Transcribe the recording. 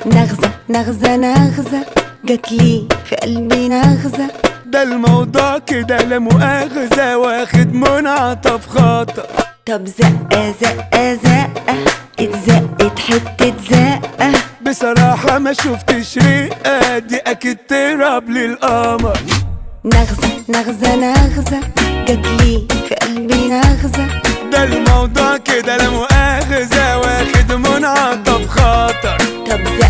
نغزة نغزة نغزة جاتلي في قلبي نغزة. ده الموضوع كده لا مؤاخذة، واخد منعطف خطر. طب زقة زقة زقة اتزقت حتة زقة. بصراحة ما شفتش رقة، دي أكيد تهرب للقمر. نغزة نغزة نغزة جاتلي في قلبي نغزة. ده الموضوع كده لا مؤاخذة، واخد منعطف خطر. طب زقة